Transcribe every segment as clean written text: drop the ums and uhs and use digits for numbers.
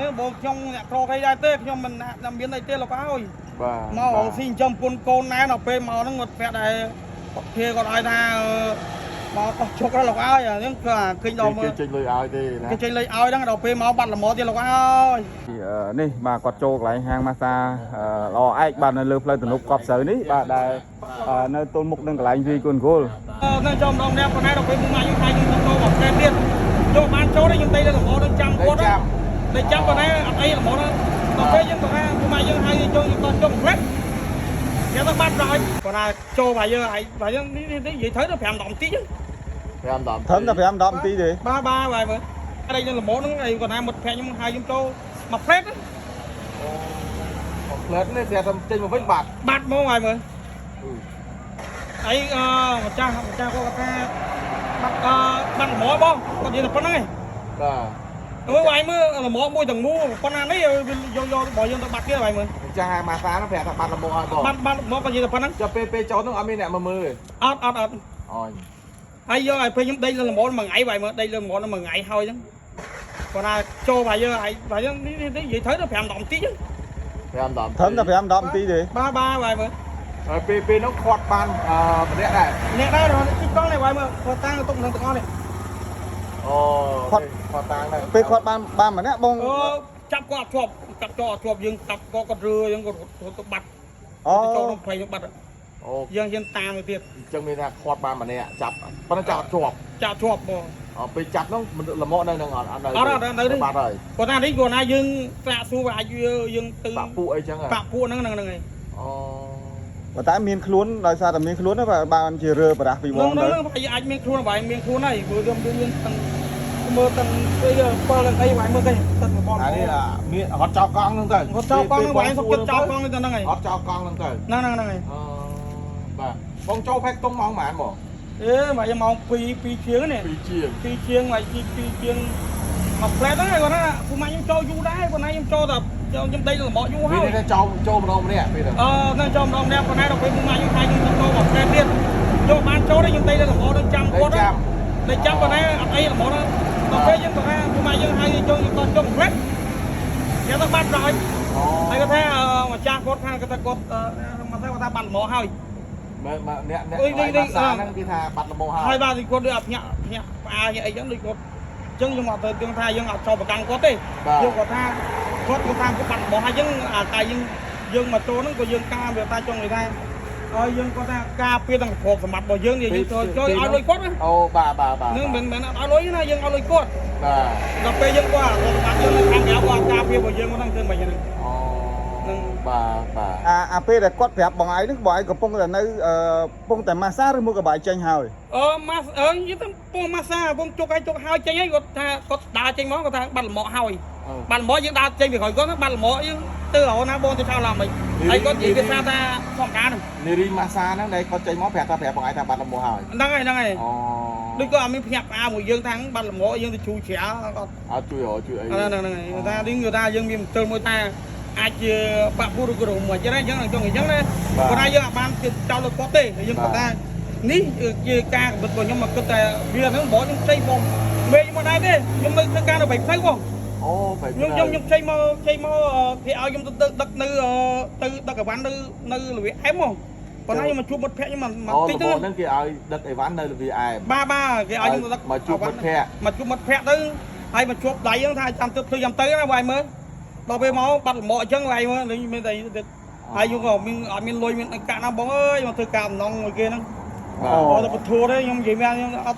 នេះបងខ្ញុំអ្នកក្រគេដែរទេខ្ញុំមិនមានអីទេលោកអើយ បាទ មករកស៊ីចិញ្ចឹមពុនកូនណែដល់ពេលមកហ្នឹងគាត់ពាក់ដែរគាត់ធាគាត់ឲ្យថាមកកោះជុកដល់លោកអើយអាហ្នឹងគឺអាឃើញដល់មើ គេ ល ចេញលុយឲ្យទេណា គេចេញលេខឲ្យហ្នឹងដល់ពេលមកបាត់ល្មមទៀតលោកអើយ នេះបាទគាត់ចូលកន្លែងហាងម៉ាសាល្អឯកបាទនៅលើផ្លូវទំនប់កប់ស្រូវនេះបាទដែលនៅទល់មុខនឹងកន្លែងវាយគុនគោល នឹងចូលម្ដងម្នាក់ប៉ុន្តែដល់ពេលមុំមកយើងថាយើងទៅចូលមកផ្ទះទៀតចូលបានចូលទេខ្ញុំដេកលើល្មមនឹងចាំគាត់ដេកចាំប៉ុន្តែអត់អីល្មមដល់ពេលយើងទៅថាមុំមកយើងហៅយើងចូលយើងក៏ចូលផ្លែគេទៅបាត់ដល់ប៉ុន្តែចូលមកយើងហើយបើយើងនេះនិយាយទៅទៅ5 10នាទី 5 10 ត្រឹមតែ5 10នាទីទេ បាទបាទបាទមើលដេកនៅល្មមហ្នឹងអីគាត់ថាមិត្តភក្តិខ្ញុំហៅខ្ញុំចូលមកផ្លែត ផ្លែតនេះស្រាប់តែចេញមកវិញបាត់ បាត់ហ្មងហើយមើលអីអម្ចាស់ម្ចាស់គាត់ថាបាត់បាត់ល្មមបងគាត់និយាយតែប៉ុណ្្នឹងឯង បាទ មើលវាយមើលល្មមមួយទាំងមូលប៉ុណ្ណានេះយកយករបស់យើងទៅបាត់ទៀតវាយមើល ម្ចាស់ហាងម៉ាសាហ្នឹងប្រាប់ថាបាត់លំឲ្យបង បាត់បាត់មកគាត់និយាយតែប៉ុណ្្នឹង ចុះពេលពេលចូលហ្នឹងអត់មានអ្នកមកមើលទេ អត់អត់អត់ អូយ ហើយយកឲ្យពេលខ្ញុំដេកលើល្មមមួយថ្ងៃវាយមើលដេកលើល្មមមួយថ្ងៃហើយហ្នឹងគាត់ថាចូលវាយយើងហើយវាយយើងនេះនិយាយទៅទៅ5 10នាទី 5 10 ត្រឹមតែ5 10នាទីទេ បាទបាទវាយមើល ហើយពេលពេលហ្នឹងខាត់បានម្នាក់ដែរ អ្នកដែរទីកង់នេះវាយមើលគាត់តាំងទុកនឹងទាំងអស់នេះ អូខាត់តាំងដែរ ពេលគាត់បានបានម្នាក់បង អឺចាប់គាត់អត់ជាប់ចាប់ចូលអត់ជាប់យើងចាប់គាត់គាត់រឿយើងគាត់ទៅបាត់ អូ ទៅចូលក្នុងព្រៃទៅបាត់ អូ យើងយើងតាមទៅទៀត អញ្ចឹងមានថាខាត់បានម្នាក់ចាប់ប៉ុន្តែចាប់អត់ជាប់ ចាប់ជាប់បង អពេលចាប់ហ្នឹងលំនៅហ្នឹងអត់អត់នៅបាត់ហើយ គាត់ថានេះគាត់ថាយើងត្រាក់សួរវាអាចយើងទៅ បាក់ពួកអីចឹង បាក់ពួកហ្នឹងហ្នឹងហ្នឹងឯង អូ ប៉ុន្តែមានខ្លួនដោយសារតែមានខ្លួនហ្នឹងបាទបានជារើប្រាស់ពីបង ហ្នឹង ទៅ ហ្នឹងអាចមានខ្លួនបាយមានខ្លួនហើយព្រោះយើងមានទាំងមើលទាំងអីប៉លទាំងអីបាយមើលគេទឹករបស់ អានេះមានរត់ចោលកង់ហ្នឹងទៅ គាត់ចោលកង់ហ្នឹងបាយសុខចិត្តចោលកង់ហ្នឹងទៅហ្នឹងហើយ រត់ចោលកង់ហ្នឹងទៅ ហ្នឹងហ្នឹងហ្នឹងហើយ អឺបាទបងចូលផេកតុងម៉ោងប៉ុន្មានបង អេបាយម៉ោង2 2ជាងនេះ 2ជាង 2ជាងបាយ2ជាងមកផ្លែតហ្នឹងគាត់ថាពូម៉ាខ្ញុំចូលយូរដែរគាត់ណាខ្ញុំចូលតែខ្ញុំដេកល្មមយូរហើយ ពេលនេះចូលចូលម្ដងម្នាក់ពេលហ្នឹង អឺនឹងចូលម្ដងម្នាក់ប៉ុន្តែដល់ពេលពូម៉ាខ្ញុំថាខ្ញុំចូលមកផ្លែតទៀតចូលបានចូលទេខ្ញុំដេកល្មមនឹងចាំគាត់ ចាំ ដេកចាំប៉ុន្តែអត់អីល្មមដល់ពេលយើងទៅថាពូម៉ាយើងហៅយើងចូលគាត់ចូលផ្លែតគេទៅបាត់ដល់ អូ ហើយគាត់ថាម្ចាស់គាត់ថាគាត់ថាគាត់មកថាគាត់ថាបាត់ល្មមហើយ មើលមកអ្នកអ្នកភាសាហ្នឹងគេថាបាត់លំហើយ ហើយបាទគាត់ដូចអត់ភ្ញាក់ភ្ញាក់ផ្អើលអីចឹងដូចគាត់អញ្ចឹងខ្ញុំអត់ទៅយើងថាយើងអត់ចូលប្រកាន់គាត់ទេយើងគាត់ថាគាត់គាត់ថាគាត់បាត់ល្មមហើយយើងអាតែយើងយើងមកចូលហ្នឹងក៏យើងការវាថាចង់និយាយថាហើយយើងគាត់ថាការពារទាំងទ្រព្យសម្បត្តិរបស់យើងយើងចូលចូលឲ្យលុយគាត់ណា អូបាទបាទបាទ នឹងមិនមែនអត់ឲ្យលុយណាយើងឲ្យលុយគាត់ បាទ ដល់ពេលយើងគាត់ទ្រព្យសម្បត្តិយើងនៅខាងក្រៅគាត់ការពាររបស់យើងហ្នឹងគឺមិនហ្នឹង អូនឹងបាទបាទ អាអាពេលដែលគាត់ប្រាប់បងឯងហ្នឹងបងឯងកំពុងតែនៅកំពុងតែម៉ាសាឬមួយក៏បាយចេញហើយ អឺម៉ាសអឺយីទៅពងម៉ាសាពងជុកឲ្យជុកហើយចេញហើយគាត់ថាគាត់ដើរចេញមកគាត់ថាបាត់ល្មមហើយបាត់ល្មមយើងដើរចេញពីក្រោយគាត់បាត់ល្មមយើងទៅរហូតណាបងទៅឆោឡើងមិនហើយគាត់និយាយភាសាថាធម្មតាហ្នឹង នារីម៉ាសាហ្នឹងដែលគាត់ចេញមកប្រាប់ថាប្រាប់បងឯងថាបាត់លំហើយ ហ្នឹងហើយហ្នឹងហើយ អូ ដូចគាត់អត់មានភ្ញាក់ផ្អើលមួយយើងថាបាត់ល្មមយើងទៅជួយជ្រាអត់ អត់ជួយរជួយអី ហ្នឹងហ្នឹងហើយថានេះគាត់ថាយើងមានមន្ទិលមួយថាអាចជាបាក់ពូឬក៏រំមួយចឹងអញ្ចឹងចង់អញ្ចឹងណាគាត់ថាយើងអត់បានជិះចោលលើគាត់ទេយើងគាត់ថានេះជាការកំណត់របស់ខ្ញុំមកគិតតែវាហ្នឹងបងខ្ញុំខ្ចីបងមេឃមកដែរទេខ្ញុំនៅធ្វើការនៅបៃផ្លូវបង អូបែប ខ្ញុំខ្ញុំខ្ញុំចេញមកចេញមកគេឲ្យខ្ញុំទៅដឹកនៅទៅដឹកអីវ៉ាន់នៅនៅលវាអែមហ្មងប៉ុន្តែខ្ញុំមកជួបមិត្តភក្តិខ្ញុំមក អូ តិចទៅ លហ្នឹងគេឲ្យដឹកអីវ៉ាន់នៅលវីអែម បាទបាទគេឲ្យខ្ញុំទៅដឹក មកជួបមិត្តភក្តិ មកជួបមិត្តភក្តិទៅហើយមកជួបដៃហ្នឹងថាចាំទៅធ្វើចាំទៅណាវាយមើលដល់ពេលមកបាត់លំអអញ្ចឹងវាយមើលនេះមានតែហើយខ្ញុំក៏មានអត់មានលុយមានកាក់ណាបងអើយមកធ្វើការអំណងមួយគេហ្នឹង បាទ អត់ទៅពធទេខ្ញុំនិយាយមែនខ្ញុំអត់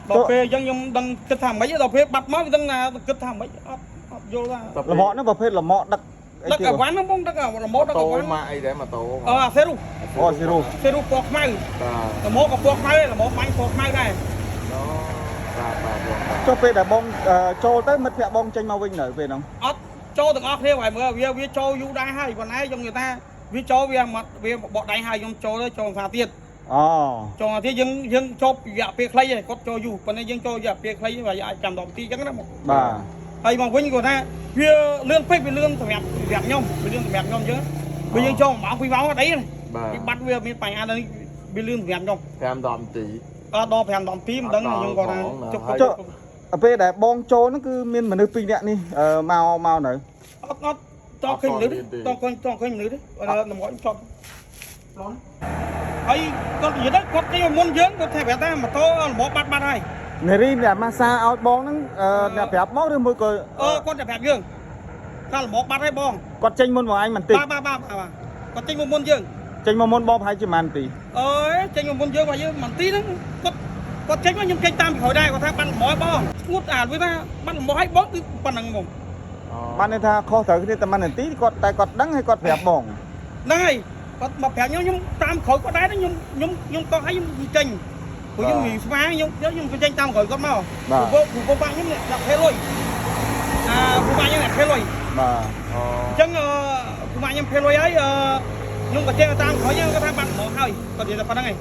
ដល់ពេលអញ្ចឹងខ្ញុំដឹងគិតថាម៉េចដល់ពេលបាត់មកវាដឹងថាគិតថាម៉េចអត់អត់យល់ថា ល្មមហ្នឹងប្រភេទល្មមដឹកអី ដឹក គេ អវ៉ាន់ហ្នឹងបងដឹកល្មមដឹក តូ អវ៉ាន់ ម៉ាក់អីដែរម៉ូតូ អឺអាសេរុ អូស៊ីរូ សេរុពណ៌ខ្មៅ បាទ ល្មមក៏ពណ៌ខ្មៅដែរល្មមបាញ់ពណ៌ខ្មៅដែរ បាទបាទបាទ ចុះពេលដែលបងចូលទៅមិត្តភក្តិបងចេញមកវិញនៅពេលហ្នឹង អត់ចូលទាំងអស់គ្នាហើយមើលវាវាចូលយូរដែរហើយប៉ុន្តែខ្ញុំនិយាយថាវាចូលវាមកវាបកដៃហើយខ្ញុំចូលទៅចូលភាសាទៀត អូ ចូលទៀតយើងយើងចូលរយៈពេលខ្លីហើយគាត់ចូលយូរប៉ុន្តែយើងចូលរយៈពេលខ្លីហើយអាចចាំ10នាទីអញ្ចឹងណា បាទ ហើយមកវិញគាត់ថាវាលឿនពេកវាលឿនសម្រាប់សម្រាប់ខ្ញុំវាលឿនសម្រាប់ខ្ញុំអញ្ចឹងវាយើងចូល1ម៉ោង2ម៉ោងអត់អីទេ បាទ វាបាត់វាមានបញ្ហានេះវាលឿនសម្រាប់ខ្ញុំ 5 10នាទី អត់ដល់5 10នាទីមិនដឹងខ្ញុំគាត់ថាជុក ចុះ ពេលដែលបងចូលហ្នឹងគឺមានមនុស្សពីរនាក់នេះអឺមកមកនៅ អត់អត់តឃើញមនុស្សតឃើញតឃើញមនុស្សទេលំអចប់ឡនហើយគាត់និយាយទៅគាត់គេមុនយើងគាត់ថាប្រាប់ថាម៉ូតូលំបាត់បាត់ហើយ នារីអ្នកម៉ាសាឲ្យបងហ្នឹងអឺអ្នកប្រាប់មកឬមួយក៏ អឺគាត់តែប្រាប់យើងថាលំបាត់ហើយបង គាត់ចេញមុនមកឯងបន្តិច បាទបាទបាទបាទគាត់ចេញមកមុនយើង ចេញមកមុនបងប្រហែលជាប៉ុន្មានទី អើយចេញមកមុនយើងបាទយើងបន្ទីហ្នឹងគាត់គាត់ចេញមកខ្ញុំចេញតាមក្រោយដែរគាត់ថាបាត់លំឲ្យបងស្ងួតអាវាថាបាត់លំឲ្យបងគឺប៉ុណ្្នឹងហ្មង បានន័យថាខុសត្រូវគ្នាតែមួយនាទីគាត់តែគាត់ដឹងហើយគាត់ប្រាប់បង ហ្នឹងហើយគាត់មកប្រាប់ខ្ញុំខ្ញុំតាមក្រោយគាត់ដែរខ្ញុំខ្ញុំខ្ញុំកោះឲ្យខ្ញុំចេញព្រោះខ្ញុំមានស្វាខ្ញុំខ្ញុំចេញតាមក្រោយគាត់មកព្រោះព្រោះបាក់ខ្ញុំអ្នកភេលុយអាព្រោះបាក់ខ្ញុំអ្នកភេលុយ បាទ អូ អញ្ចឹងព្រោះបាក់ខ្ញុំភេលុយហើយខ្ញុំក៏ចេញតាមក្រោយគាត់ថាបាត់ហ្មងហើយគាត់និយាយតែប៉ុណ្្នឹងឯង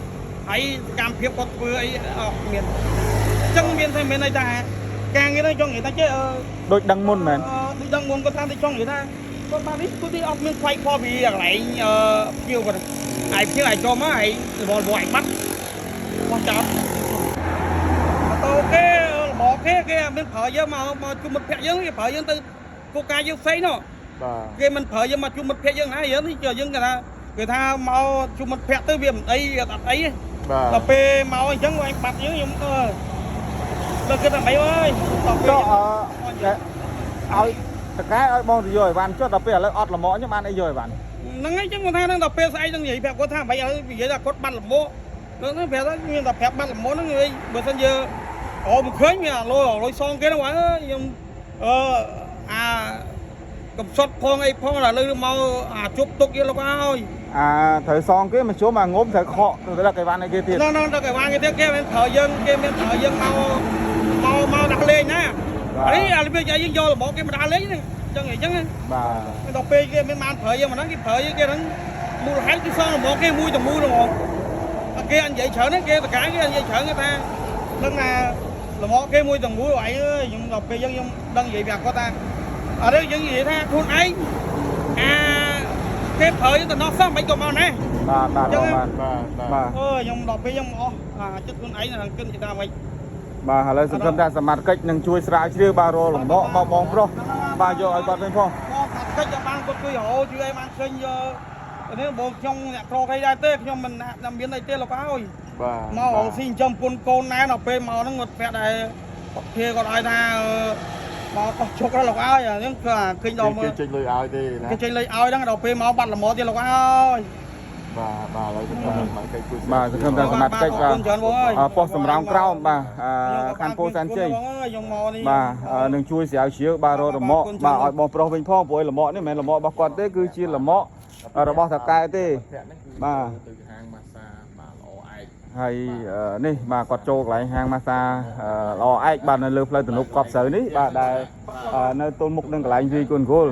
ហើយកម្មភាពគាត់ធ្វើអីអត់មានអញ្ចឹងមានតែមានន័យថាការងារហ្នឹងចង់និយាយថាចេះ ដូចដឹងមុនមែន ដូចដឹងមុនគាត់ថាទីចង់និយាយថាគាត់បាននេះគាត់ទីអត់មានខ្វាយខ្វល់ពីកន្លែងអឺភ្ញៀវគាត់ឯងភ្ញៀវឯងចូលមកឯងរវល់ឯងបាត់បោះចោលម៉ូតូគេរបស់គេគេអត់មានប្រើយើងមកមកជួបមិត្តភក្តិយើងគេប្រើយើងទៅគោលការណ៍យើងផ្សេងនោះ បាទ គេមិនប្រើយើងមកជួបមិត្តភក្តិយើងណាយើងនេះយើងគេថាគេថាមកជួបមិត្តភក្តិទៅវាមិនអីអត់អីទេ បាទ ដល់ពេលមកអញ្ចឹងឯងបាត់យើងខ្ញុំអឺដល់គិតថាម៉េចអើយដល់ពេល ចុះអឺឲ្យតកែឲ្យបងទៅយកអីវ៉ាន់ចុះដល់ពេលឥឡូវអត់ល្មមខ្ញុំបានអីយកអីវ៉ាន់ ហ្នឹងហើយចឹងគាត់ថាហ្នឹងដល់ពេលស្អែកហ្នឹងនិយាយប្រាប់គាត់ថាមិនអីនិយាយថាគាត់បាត់លំមកហ្នឹងប្រាប់ថាមានតែប្រាប់បាត់លំមកហ្នឹងបើសិនយើងអូមិនឃើញវាលុយលុយសងគេហ្នឹងអើខ្ញុំអឺអាកំសត់ផងអីផងដល់លើមកអាជប់ទុកយកលោកអើយ អាត្រូវសងគេមកជុំអាងុំត្រូវខកទៅដឹកអីវ៉ាន់ឲ្យគេទៀត ហ្នឹងហ្នឹងដល់គេវាងគេទៀតគេមិនប្រើយើងគេមិនប្រើយើងមកមកមកដាក់លេងណានេះអាវាយើងយករបស់គេមកដាក់លេងហ្នឹងចឹងអីចឹង បាទ ដល់ពេលគេមិនបានប្រើយើងមកហ្នឹងគេប្រើយើងគេហ្នឹងមូលហេតុគឺសងរបស់គេមួយទៅមួយហ្មងគេអត់និយាយច្រើនគេតកាគេអត់និយាយច្រើនគេថាដឹងថារបស់គេមួយទៅមួយអីអើយខ្ញុំដល់ពេលយើងខ្ញុំដឹងនិយាយប្រាប់គាត់ថាអត់ទេយើងនិយាយថាខ្លួនឯងអាគេប្រើយើងទៅនោះសោះមិនក៏មកណា បាទបាទបងបាទ បាទបាទ បាទ អើខ្ញុំដល់ពេលខ្ញុំអស់អាចិត្តខ្លួនឯងនឹងគិតថាម៉េច បាទឥឡូវសង្ឃឹមថាសមត្ថកិច្ចនឹងជួយស្រាវជ្រាវបាទរលំមកមកបងប្រុសបាទយកឲ្យគាត់វិញផង បងថាកិច្ចបានគាត់ជួយរោជួយឲ្យបានឃើញនេះបងខ្ញុំអ្នកក្រគេដែរទេខ្ញុំមិនមានអីទេលោកអើយ បាទ មករកស៊ីចិញ្ចឹមពុនកូនណែដល់ពេលមកហ្នឹងគាត់ពាក់ដែរគាត់ភាគាត់ឲ្យថាមកកោះជុកដល់លោកអើយអាហ្នឹងគឺអាឃើញដល់មើ គេ ល ចេញលុយឲ្យទេណា គេចេញលេខឲ្យហ្នឹងដល់ពេលមកបាត់ល្មមទៀតលោកអើយ បាទបាទឥឡូវខ្ញុំមកគេជួយ បាទសង្ឃឹមថាសមត្ថកិច្ចបាទ អរគុណច្រើនបងអើយ អ่าប៉ុស្តិ៍សំរោងក្រោមបាទអឺខណ្ឌពោធិ៍សែនជ័យ បងអើយខ្ញុំមកនេះ បាទអឺនឹងជួយស្រាវជ្រាវបាទរករមាក់បាទឲ្យបងប្រុសវិញផងព្រោះឯលមាក់នេះមិនមែនលមាក់របស់គាត់ទេគឺជាលមាក់របស់ថៅកែទេ បាទទៅហាងម៉ាសាបាទល្អឯក ហើយអឺនេះបាទគាត់ចូលកន្លែងហាងម៉ាសាអឺល្អឯកបាទនៅលើផ្លូវទំនប់កប់ស្រូវនេះបាទដែលអឺនៅទល់មុខនឹងកន្លែងវីគុនគោល